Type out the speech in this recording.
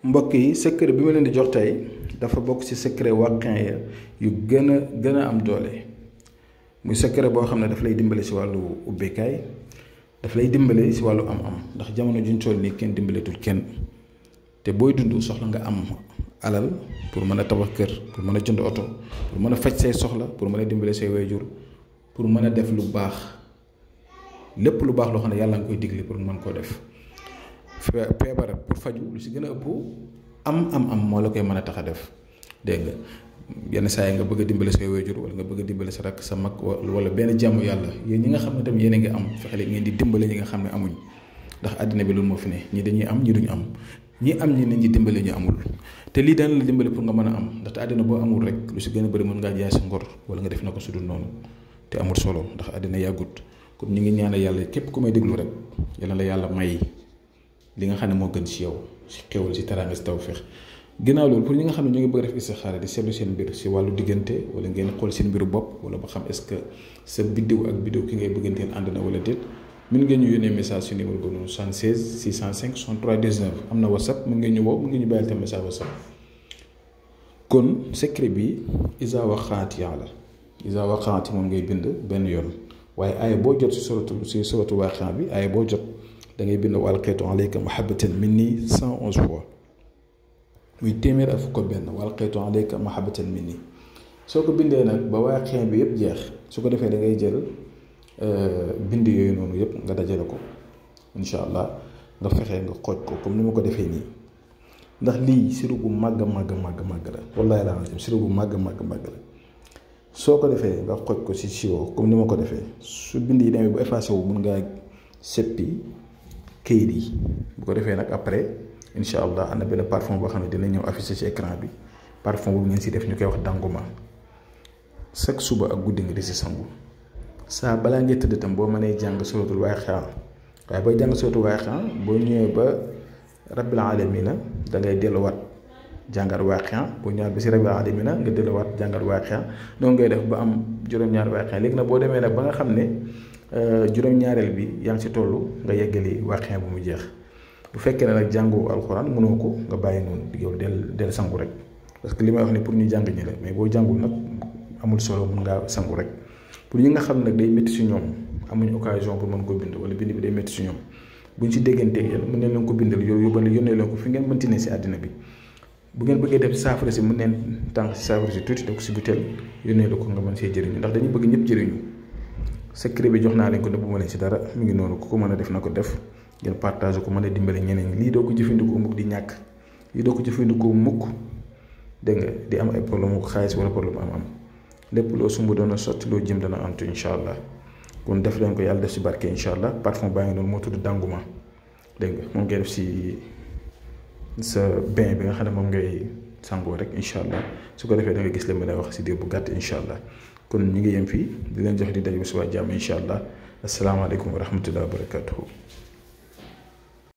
mbokk yi secret bi ma leen di jox tey dafa bokk ci secret waqin ya yu gën a am doole muy secret boo xam ne daf lay dimbale ci wàllu ubbekaay daf lay dimbale ci wàllu am-am ndax jamono juñ toll nii kenn dimbaletul kenn te booy dund soxla nga am alal pour mën a tabax kër pour mën a jënd oto pour mën a faj say soxla pour mën a dimbale say waajur pour mën a def lu baax lépp lu baax loo xam ne yàlla nga koy digle pour mën koo def. feebar pour faju lu si gën a ëpp am moo la koy mën a tax a def dégg nga yenn saa yi nga bëgg a dimbale say waajur wala nga bëgg a dimbale sa rakk sa mag wala benn jàmm yàlla yéen ñi nga xam ne tamit yéen a ngi am fexe ngeen di dimbale ñi nga xam ne amuñ ndax àddina bi loolu moo fi ne ñi dañuy am ñi duñu am ñi am ñi nañ ñi dimbale ñu amul te lii daan la dimbale pour nga mën a am ndaxte àddina boo amul rek lu si gën a bëri mën ngaa jaay sa ngor wala nga def na ko sudul noonu te amul solo ndax àddina yàggut comme ñu ngi ñaanal yàlla képp ku may déglu rek yàlla la yàlla may li nga xam ne moo gën ci yow ci xewal ci teraanga ci tawfeex ginnaaw loolu pour ñi nga xam ne ñu ngi bëgg def istixaara di seetlu seen mbir ci wàllu diggante wala ngeen xool seen mbiru bopp wala ba xam est-ce que sa biddiw ak biddiw ki ngay bëgganteel ànd na wala déet mën ngeen ñu yónnee message ci numéro boobu noonu 76 605 63 19 am na whatsapp mën ngeen ñu woo mën ngeen ñu bàyyil tam message whatsapp kon secret bi isa waqaati moom ngay bind benn yoon waaye aaya boo jot ci suratu waaqia bi aaya boo jot da ngay bind wa alqaytu alayka mahabbatan minni 111 fois muy téeméer ak fukk benn wa alqaytu alayka mahabbatan minni soo ko bindee nag ba waaqia bi yëpp jeex su ko defee da ngay jël bind yooyu noonu yëpp nga dajale ko incha allah nga fexe nga xooj ko comme ni ma ko defee nii ndax lii siru bu màgg la wallaahi laa xam siru bu màgg la soo ko defee nga xooj ko si siwo comme ni ma ko defee su bind yi demee bu effacé wu mun ngaa seppi kayit yi bu ko defee nag après incha allah am na benn parfum boo xam ne dina ñëw affiché ci écran bi parfum boobu ngeen si def ñu koy wax danguma chaque suba ak guddi nga di si sangu saa balaa ngay tëdd tam boo mënee jàng suratul waaqia waaye booy jàng suratul waaqia boo ñëwee ba rabbil alamina da ngay delluwaat jàngat waaqia boo ñëwaat ba si rabbil alamina nga delluwaat jàngat waaqia donc ngay def ba am juróom-ñaari waaqia léegi nag boo demee nag ba nga xam ne juróom-ñaareel bi yaa ngi si toll nga yeggali waaqia bu mu jeex bu fekkee ne nag jàngu alxuraan mënoo ko nga bàyyi noonu yow del sangu rek parce que li may wax ni pour ñu jàng ñi la mais boo jàngul nag amul solo mun ngaa sangu rek pour ñi nga xam nag day métti si ñoom amuñ occasion pour mën ko bind wala bind bi day métti si ñoom buñ si déggantee yéen mën neen leen ko bindal yóbbal yónnee leen ko fi ngeen mënti ne si àddina bi bu ngeen bëggee def saafara si mën neen tànk si saafara si tuuti def ko si butéel yónnee la ko nga mën see jëriñu ndax dañu bëgg ñëpp jëriñu secret bi jox naa leen ko nëbbu ma leen si dara mi ngi noonu ku ko mën a def na ko def ngeen partage ko mën a dimbale ñeneen lii doo ko jëfandikoo mukk di ñàkk lii doo ko jëfandikoo mukk dégg nga di am ay problème mu xaalis wala problème am lépp loo sumb doon a sotti loo jëm dana antu incha allah kon def leen ko yàlla def si barke incha allah parfum baa ngi noonu moo tudd danguma dégg nga moom ngay def si sa bain bi nga xam ne moom ngay sangoo rek incha allah su ko defee da nga gis leen mën a wax si diir bu gàtt incha allah kon ñu ngi yem fii di leen jox di daje ba suba jàmm incha allah asalaamaaleykum wa rahmatulah wa barakatuhu